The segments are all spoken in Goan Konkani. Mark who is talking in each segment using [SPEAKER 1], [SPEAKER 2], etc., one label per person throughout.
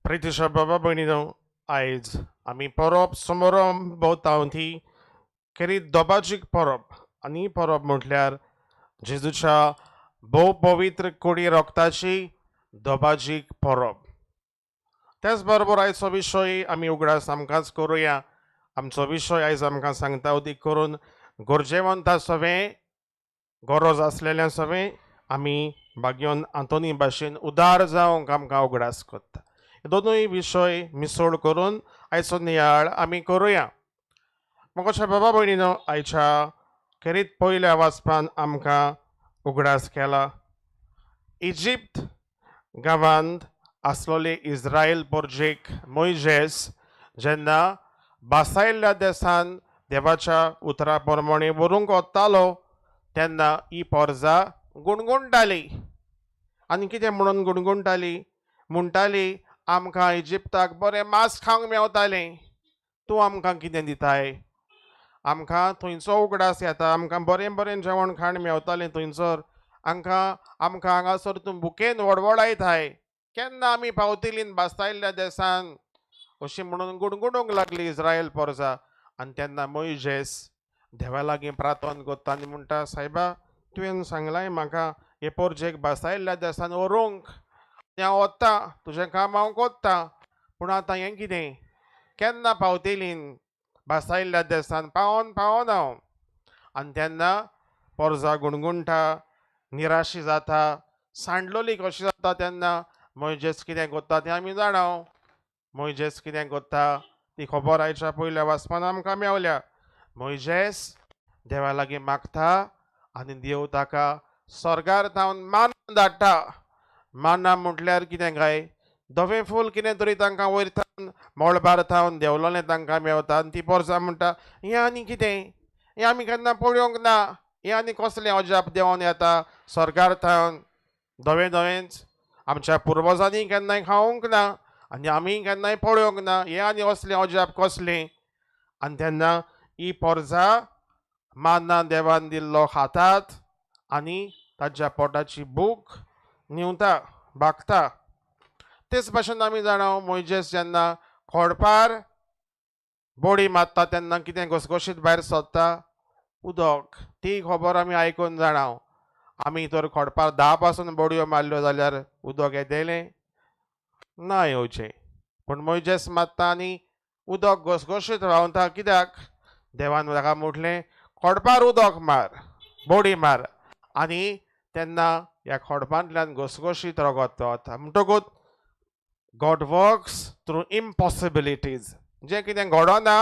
[SPEAKER 1] प्रितीशा बाबा भयणीनो, आयज आमी परब समारंभ भोवता ती खेरीत दोबाजीक परब आनी परब म्हटल्यार जेजूच्या भोव पवित्र कुडी रोगताची दोबाजीक परब. त्याच बरोबर आयचो विशय आमी उगडास आमकांच करुया. आमचो विशय आयज आमकां सांगता उदीक करून गरजेवंता सवें, गरज आसलेल्या सवें आमी भाग्योन आंतोनी भाशेन उदार जावंक आमकां उगडास करता. दोनूय विशय मिसळ करून आयचो नियाळ आमी करुया. मोगाच्या बाबा भयणीनो, आयच्या खेरीत पयल्या वाचपान आमकां उगडास केला इजिप्त गांवांत आसलोले इस्रायल पोर्जेक मोयजेस जेन्ना बासायल्ल्या देसान देवाच्या उतरा प्रमाणे व्हरूंक वतालो तेन्ना ही पोरजा गुणगुणटाली. आनी कितें म्हणून गुणगुणटाली? म्हणटाली, आमकां इजिप्ताक बरें मांस खावंक मेवतालें, तूं आमकां कितें दिताय? आमकां थंयचो उगडास येता, आमकां बरें बरें जेवण खाण मेवतालें थंयसर, आमकां आमकां हांगासर तूं भुकेन वडवडायताय, केन्ना आमी पावतलीं बास्तायल्ल्या देसान, अशी म्हणून गुणगुणूंक लागली इस्रायल पोरजा. आनी तेन्ना मोयजेस देवा लागीं प्रार्थना करता आनी म्हणटा, सायबा, तुवें सांगलाय म्हाका हे पोरजेक बासायल्ल्या देसान व्हरूंक, हांव वता, तुजें काम हांव कोत्ता, पूण आतां हें कितें, केन्ना पावतलीं बासायल्ल्या देसान? पावोन पावोन हांव. आनी तेन्ना पोरजा गुणगुणटा, निराशी जाता, सांडलोली कशी जाता. तेन्ना मोयजेस कितें करता तें आमी जाणा. मोयजेस कितें करता ती खबर आयच्या पयल्या वाचपान आमकां मेवल्या. मोयजेस देवा लागीं मागता आनी देव ताका स्वर्गार थावन मान धाडटा. माना म्हटल्यार कितें काय? धवें फूल कितें तरी तांकां वयर थावन मळबार थावन देंवलोलें तांकां मेवता. आनी ती पोरसां म्हणटा, हें आनी कितें, हें आमी केन्ना पळोवंक ना, हें आनी कसलें अजाप देंवन येता स्वर्गार थावन, धवें धवेंच, आमच्या पुर्वजांनी केन्नाय खावंक ना आनी आमी केन्नाय पळोवंक ना, हें आनी असलें अजाप कसलें? आनी तेन्ना ही पोरजा मान्ना देवान दिल्लो खातात आनी ताच्या पोटाची भूक न्हिवता, भागता. तेच भाशेन आमी जाणा, मोयजेस जेन्ना खोडपार बोडी मारता तेन्ना कितें घसघशीत भायर सरता? उदक. ती खबर आमी आयकून जाणा. आमी तर खोडपार 10 पासून बोडयो मारल्यो जाल्यार उदक येतलें ना येवचें, पूण मोयजेस मारता आनी उदक घसघशीत व्हांवता. कित्याक? देवान ताका म्हटलें, खोडपार उदक मार, बोडी मार, आनी तेन्ना ह्या खोडपांतल्यान घसघशीत रगत वता. म्हणटकूच गॉड वर्क्स थ्रू इम्पॉसिबिलिटीज. जें कितें घडना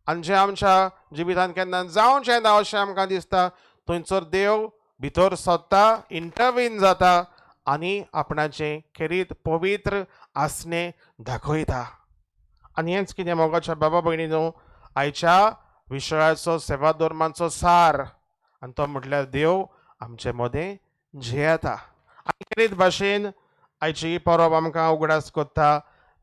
[SPEAKER 1] आनी जें आमच्या जिवितांत केन्ना जावचें ना अशें आमकां दिसता, थंयसर देव भितर सरता, इंटरवीन जाता आनी आपणाचें खेरीत पवित्र आसणें दाखयता. आनी हेंच कितें मोगाच्या बाबा भयणी न्हू आयच्या विशयाचो, सेवा धर्माचो सार, आनी तो म्हटल्यार देव आमचे मदें जियेता. आनी खेरीत भाशेन आयची ही परब आमकां उगडास करता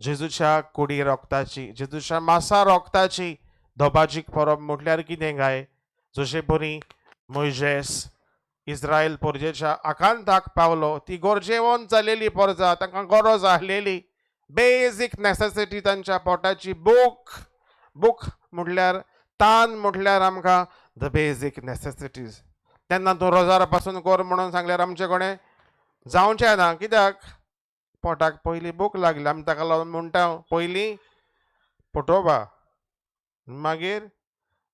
[SPEAKER 1] जेजूच्या कुडी रोगताची, जेजूच्या मासा रोगताची. दोबाजीक परब म्हटल्यार कितें काय? जशे परी मोयजेस इस्रायल पोरजेच्या आकांताक पावलो, ती गरजेवन जालेली पोरजा, तांकां गरज आहलेली, बेजीक नॅसेसिटी, तांच्या पोटाची भूक. भूक म्हटल्यार, तान म्हटल्यार आमकां the basic necessities. तेन्ना तूं रोजार पासून कर म्हणून सांगल्यार आमचे कडेन जावचें ना. कित्याक? पोटाक पयलीं भूक लागली. आमी ताका लागून म्हणटा, पयलीं पोटोबा मागीर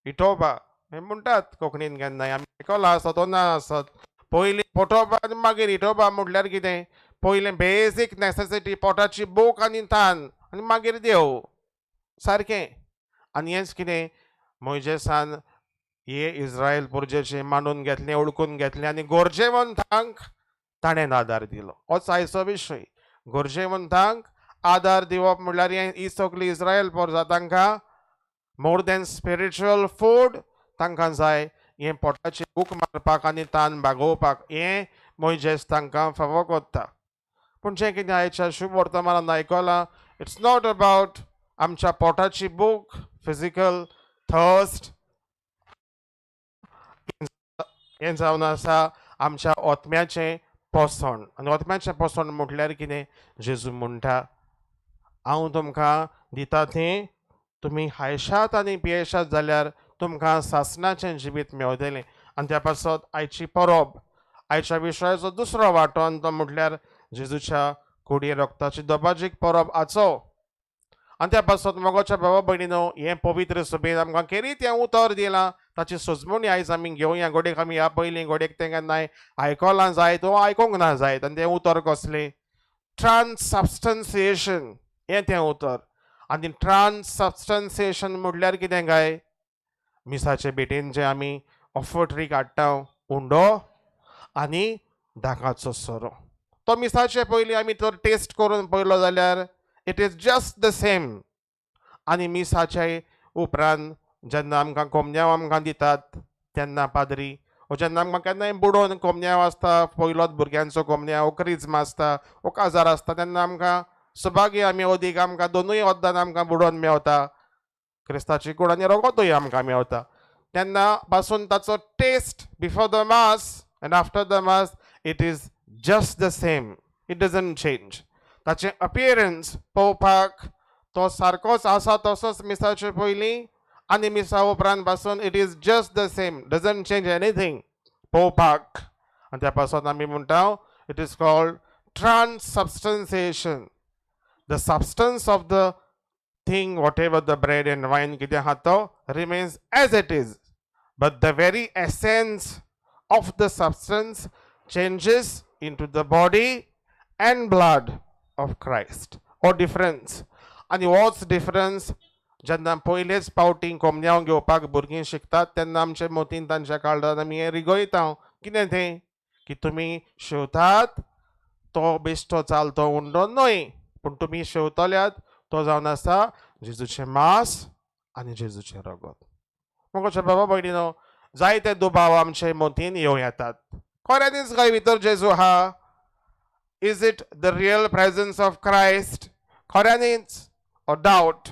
[SPEAKER 1] इटोबा हें म्हणटात कोंकणीन. केन्नाय आमी आयकलां आसत ना आसत, पयलीं पोटोबा आनी मागीर इटोबा म्हटल्यार कितें? पयलें बेजीक नॅसेसिटी, पोटाची भूक आनी तान, आनी मागीर देव सारकें. आनी हेंच कितें मोयजेसान हे इस्रायल पुर्जेचें मानून घेतलें, वळखून घेतलें आनी गरजेवंतांक ताणें आदार दिलो. होच आयचो विशय. गरजेवंतांक आदार दिवप म्हणल्यार हें ही सगळी इस्रायल पोरजा, तांकां मोर दॅन स्पिरिच्युअल फूड तांकां जाय हें पोटाची भूक मारपाक आनी तान भागोवपाक. हें मोयजेस तांकां फावो करता. पूण जें कितें आयच्या शुभ वर्तमानान आयकलां, it's not about आमच्या पोटाची भूक, फिजिकल थर्स्ट. हें जावन आसा आमच्या ओतम्याचें पोसण. आनी ओतम्याचें पोसण म्हटल्यार कितें? जेजू म्हणटा, हांव तुमकां दिता तें तुमी हायशात आनी पियेशात जाल्यार तुमकां सासणाचें जिवीत मेवतलें. आनी त्या पासत आयची परब, आयच्या विशयाचो दुसरो वांटो, आनी तो म्हटल्यार जेजूच्या कुडी रक्ताची दबाजीक परब आचो. आनी त्या पासत मोगाच्या बाबा भयणीनो, हें पवित्र सभेन आमकां खेरीत हें उतर दिलां, ताची सजमणी आयज आमी घेवया. घोडेक आमी ह्या पयलीं घोडेक तें केन्नाय आयकलां जायत वो आयकूंक ना जायत. आनी तें उतर कसलें? ट्रान्सबस्टन्सिएशन हें तें उतर. आनी ट्रान्सबस्टन्सिएशन म्हटल्यार कितें काय? मिसाचे भेटेन जे आमी ऑफर्टरी काडटा, उंडो आनी दाकाचो सोरो, तो मिसाचे पयलीं आमी तर टेस्ट करून पळयलो जाल्यार it is just the same. आनी मिसाचे उपरांत जेन्ना आमकां कोमन्यांव आमकां दितात तेन्ना पाद्री, वो जेन्ना आमकां केन्नाय बुडोवन कोमन्यांव आसता, पयलोच भुरग्यांचो कोमन्यांव वो क्रिज्म आसता वो काजार आसता, तेन्ना आमकां सुभागी आमी अदीक आमकां दोनूय ओद्दान आमकां बुडोवन मेवता, क्रिस्ताची कूड आनी रगतूय आमकां मेवता. तेन्ना पासून ताचो taste before the mass and after the mass, it is just the same, it doesn't change. ताचें अपियरन्स पळोवपाक तो सारकोच आसा तसोच मिसाचे पयलीं आनी मिसा उपरांत पासून it is just the same, doesn't change anything पळोवपाक. आनी त्या पासून आमी म्हणटा, it is called transubstantiation. The substance of the thing, whatever the bread and wine कितें आहा तो remains as it is, but the very essence of the substance changes into the body and blood of Christ. हो डिफरन्स. आनी होच डिफरन्स जेन्ना पयलेच पावटी कोमन्यांव घेवपाक भुरगीं शिकतात तेन्ना आमचे मतीन, तांच्या काळजान आमी हें रिगयता. कितें तें? की तुमी शेवतात तो बेश्टो चालतो उंडो न्हय, पूण तुमी शेवतल्यात तो जावन आसा जेजूचें मांस आनी जेजूचें रगत. मोगाच्या बाबा भयणीनो, जायते दुबाव आमचे मतीन येवं येतात. खऱ्यांनीच काय भितर जेजू आहा? Is it the real presence of Christ? खऱ्यांनीच हो डावट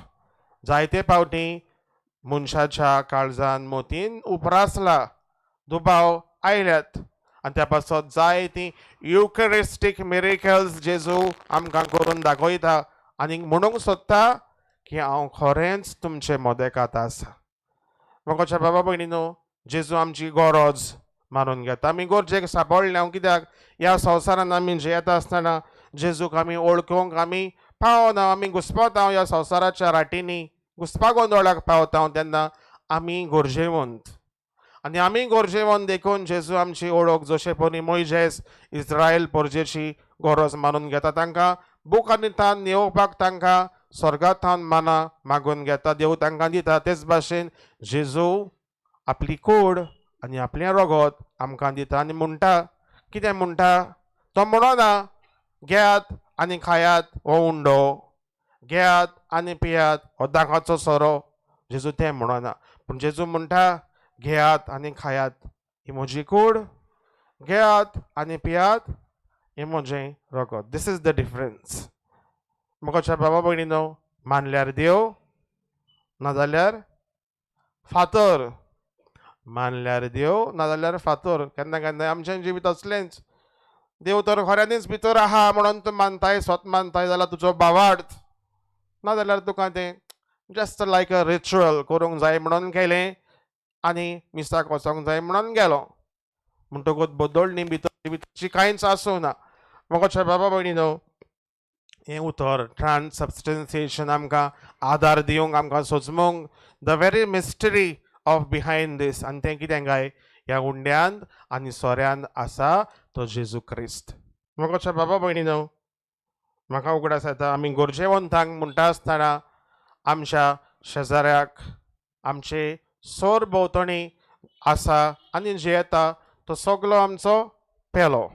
[SPEAKER 1] जायते फावटी मनशाच्या काळजान, मतीन उप्रासला, दुबाव आयल्यात. आनी त्या पासत जायतीं युकरिस्टीक मिरेकल्स जेजू आमकां करून दाखयता आनी म्हणूंक सोदता की हांव खरेंच तुमचे मदेकात आसा. मोगाच्या बाबा भयणीनो, जेजू आमची गरज मानून घेता. आमी गरजेक सांपडले हांव कित्याक ह्या संवसारान आमी जियेता आसतना जेजूक आमी वळखूंक आमी पावना. आमी घुस्पता ह्या संवसाराच्या राटींनी, घुस्पा गोंदळाक पावता, तेन्ना आमी गरजेवंत. आनी आमी गरजेवंत देखून जेजू आमची ओळख, जशे परी मोयजेस इस्रायल परजेची गरज मानून घेता, तांकां बूक आनी तान येवपाक तांकां स्वर्गात थावन माना मागून घेता, देव तांकां दिता, तेच भाशेन जेजू आपली कूड आनी आपलें रगत आमकां दिता. आनी म्हणटा, कितें म्हणटा तो? म्हणना घेयात आनी खायात हो उंडो, घेयात आनी पियात हो दाकाचो सोरो. जेजू तें म्हणना, पूण जेजू म्हणटा, घेयात आनी खायात, ही म्हजी कूड, घेयात आनी पियात, हें म्हजें रगत. This is the difference. मोगाच्या बाबा भयणीनो, मानल्यार देव, नाजाल्यार फातर. मानल्यार देव, नाजाल्यार फातर. केन्ना केन्ना आमचें जिवीत असलेंच. देव तर खऱ्यांनीच भितर आहा म्हणून तूं मानताय, स्वत मानताय जाल्यार तुजो भावार्थ, नाजाल्यार तुका तें जस्ट लायक अ रिच्युअल करूंक जाय म्हणून केलें आनी मिसाक वचोंक जाय म्हणून गेलो, म्हणटकूच बदलणी भितर जिविताची कांयच आसूं ना. मोगाच्या बाबा भयणीनो, हें उतर ट्रान्सबस्टन्सिएशन आमकां आदार दिवंक, आमकां सोजमूंक the very mystery of behind this. आनी तें कितें काय? ह्या उंड्यांत आनी सोऱ्यांत आसा तो जेजू क्रिस्त. मोगाच्या बाबा भयणीनो, म्हाका उगडास येता, आमी गरजेवंतांक म्हणटा आसतना आमच्या शेजाऱ्याक, आमचे सोर भोंवतणी आसा आनी जियेता तो सगलो आमचो पेलो.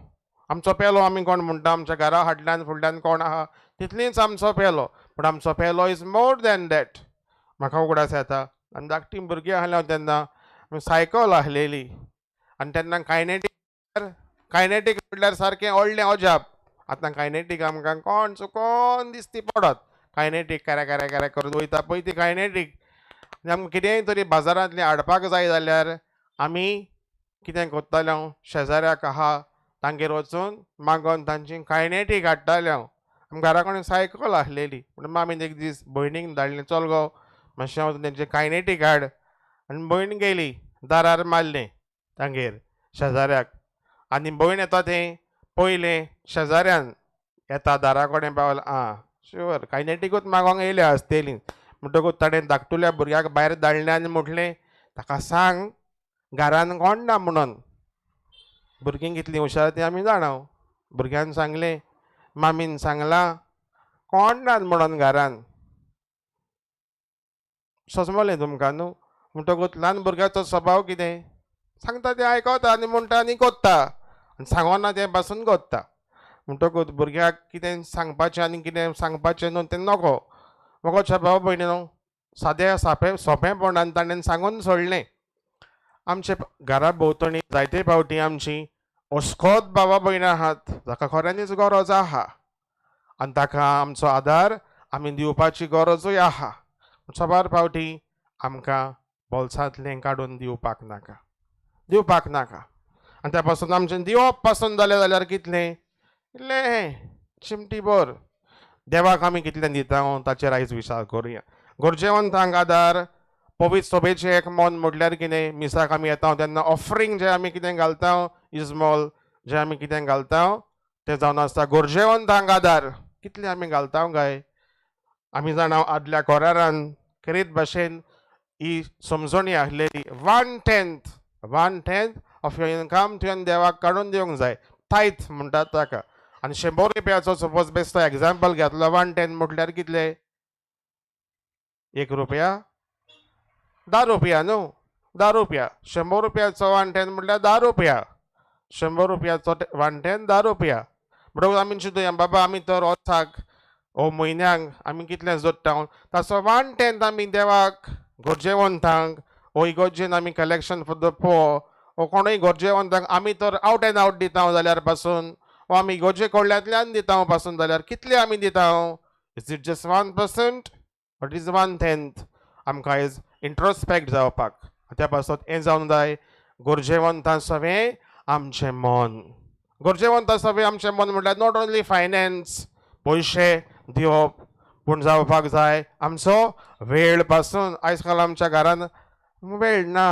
[SPEAKER 1] आमचो पेलो आमी कोण म्हणटा? आमच्या घरा फाटल्यान फुडल्यान कोण आहा तितलींच आमचो पेलो. पूण आमचो पेलो is more than that. म्हाका उगडास येता, आनी धाकटीं भुरगीं आहलीं हांव तेन्ना, आमी सायकल आहलेली आनी तेन्ना कायनेटीक, कायनेटीक म्हटल्यार सारकें व्हडलें अजाप. आतां कायनेटीक आमकां कोण चुकोन दिसती पडत, कायनेटीक कॅरे कॅरे कॅरे करून वयता पळय ती कायनेटीक. आनी आमकां कितेंय तरी बाजारांतलें हाडपाक जाय जाल्यार आमी कितें करताले हांव, शेजाऱ्याक आहा तांगेर वचून मागोन तांची कायनेटीक हाडटाले हांव. आमकां घरा कडेन सायकल आसलेली पूण मामीन एक दीस भयणीक धाडलें, चल गो मातशें वचून तेंचें कायनेटीक हाड. आनी भयण गेली, दारार मारलें तांगेर शेजाऱ्याक. आनी भयण येता तें पयलें शेजाऱ्यान येता दारा कडेन पावला, आं शुवर कायनेटिकूच मागोंक येयल्या आसतली. म्हणटकूच ताणें धाकटुल्या भुरग्याक भायर धाडलें आनी म्हटलें ताका सांग घरान कोण ना म्हणून. भुरगीं कितलीं हुशार तीं आमी जाणा. भुरग्यान सांगलें मामीन सांगलां कोण ना म्हणून घरान. सजमलें तुमकां न्हू. म्हणटकूच ल्हान भुरग्याचो स्वभाव कितें, सांगता तें आयकता आनी म्हणटा आनी कोत्ता, आनी सांगना तें पासून कोत्ता. म्हणटकूच भुरग्याक कितें सांगपाचें आनी कितें सांगपाचें न्हू तें नको. म्हाका भाव भयणीनो सादें सापें सोंपेंपणान ताणें सांगून सोडलें. आमचे घरा भोंवतणी जायते फावटी आमची अस्कोत बाबा भयणां आहात जाका खऱ्यांनीच गरज आहा आनी ताका आमचो आदार आमी दिवपाची गरजूय आहा. साबार फावटी आमकां बोल्सांतलें काडून दिवपाक नाका, दिवपाक नाका. आनी त्या पासून आमचें दिवप पासून जालें जाल्यार कितलें इल्लें चिमटी भर देवाक आमी कितलें दिता ताचेर आयज विचार करुया. गरजेवंतांक आदार, पवित्र सभेचें एक मन म्हटल्यार कितें, मिसाक आमी येता तेन्ना ऑफरींग जें आमी कितें घालता, इजमॉल जें आमी कितें घालता तें जावन आसता गरजेवंतांक आदार. कितलें आमी घालता काय? आमी जाणा आदल्या कोरारान खेरीत भाशेन ही समजणी आसलेली, 1/10 ऑफ your income तुवें देवाक काडून दिवंक जाय, टायथ म्हणटात ताका. आनी 100 रुपयाचो सपोज बेश्टो एग्जाम्पल घेतलो, 1/10 म्हटल्यार कितले, 1 रुपया, 10 रुपया न्हू, 10 रुपया. 100 रुपयाचो 1/10 म्हटल्यार 10 रुपया, 100 रुपयाचो 1/10 10 रुपया. म्हणटकूच आमी चिंतुया बाबा आमी तर वर्साक ओ म्हयन्याक आमी कितलें जोडटा ताचो 1/10 आमी देवाक, गरजेवंतांक ओ इगर्जेन आमी कलेक्शन फॉर the poor ओ कोणूय गरजेवंतांक आमी तर आवट एंड आवट दिता जाल्यार पासून, ओ आमी इगर्जे कडल्यांतल्यान दिता पासून जाल्यार कितले आमी दिता? Is it just 1% or is 1/10? आमकां आयज इंट्रोस्पेक्ट जावपाक त्या पासत हें जावंक जाय. गरजेवंतां सवें आमचें मन, गरजेवंतां सवें आमचें मन म्हटल्यार not only finance पयशे दिवप, पूण जावपाक जाय आमचो वेळ पासून. आयज काल आमच्या घरान वेळ ना,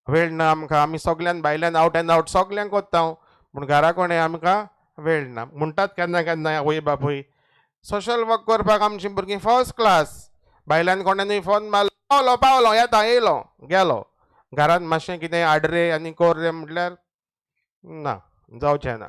[SPEAKER 1] वेळ ना आमकां. आमी सगल्यान भायल्यान आवट एंड आवट सगल्यांक कोत्ता, पूण घरा कोणें आमकां वेळ ना. म्हणटात केन्ना केन्ना आवय बापूय सोशल वर्क करपाक आमचीं भुरगीं फर्स्ट क्लास, भायल्यान कोणानूय फोन मारलो, पावलो पावलो येता येयलो गेलो. घरांत मातशें कितें हाड रे आनी कर रे म्हटल्यार ना, जावचें ना.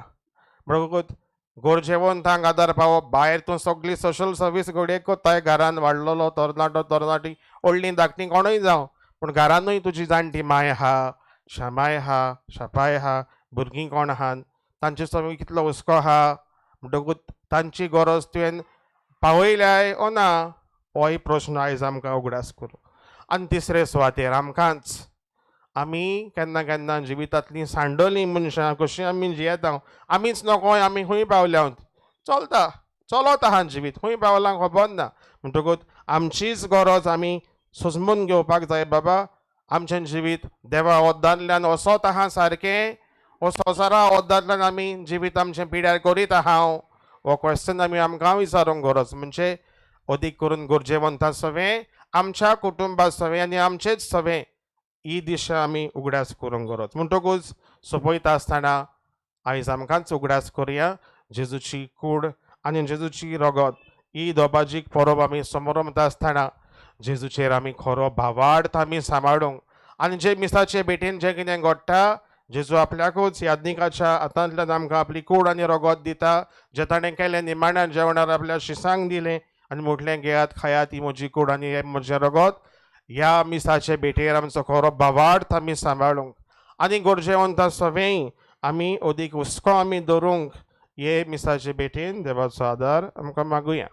[SPEAKER 1] म्हणटकूच गरजेवंतांक आदार पावप, भायर तूं सगळी सोशल सर्वीस घडये कोत्ताय, घरान वाडलेलो तरणाटो तरणाटी व्हडलीं धाकटीं कोणूय जावं, पूण घरानूय तुजी जाणटी माय आहा, शामाय आहा, शापाय आहा, भुरगीं कोण आहात तांचे सगळी कितलो हुस्को आहा. म्हणटकूच तांची गरज तुवें पावयल्याय ओ ना, होय प्रश्न आयज आमकां उगडास करूं. आनी तिसरे सुवातेर आमकांच आमी केन्ना केन्ना जिवितांतलीं सांडोलीं मनशां कशीं आमी जियेता, आमीच नको आमी खंय पावल्या, चलता चलत आहा जिवीत, खंय पावलां खबर ना. म्हणटकूच आमचीच गरज आमी सोजमून घेवपाक जाय. बाबा आमचें जिवीत देवा वद्दांतल्यान वचत आहा सारकें, हो संवसारा वद्दांतल्यान आमी जिवीत आमचें पिड्यार करीत आहा, हो क्वेश्चन आमी आमकां विचारूंक गरज. म्हणजे अदीक करून गरजेवंतां सवें, आमच्या कुटुंबा सवें आनी आमचेच सवें ही दिशा आमी उगडास करूंक गरज. म्हणटकूच सोंपयता आसतना आयज आमकांच उगडास करुया, जेजूची कूड आनी जेजूची रगत ही दोबाजीक परब आमी समरमता आसतना जेजूचेर आमी खरो भावार्थ आमी सांबाळूंक आनी जे मिसाचे भेटेन जें कितें घडटा, जेजू आपल्याकूच याज्ञिकाच्या हातांतल्यान आमकां आपली कूड आनी रगत दिता, जें ताणें केलें निमाण्या जेवणार आपल्या शिसांक दिलें आनी म्हटलें घेयात खायात, ही म्हजी कूड आनी हें म्हजें रगत. ह्या मिसाचे भेटेर आमचो खरो भावार्थ आमी सांबाळूंक आनी गरजेवंतां सवेंय आमी अदीक हुस्को आमी दवरूंक हे मिसाचे भेटेन देवाचो आदार आमकां मागुया.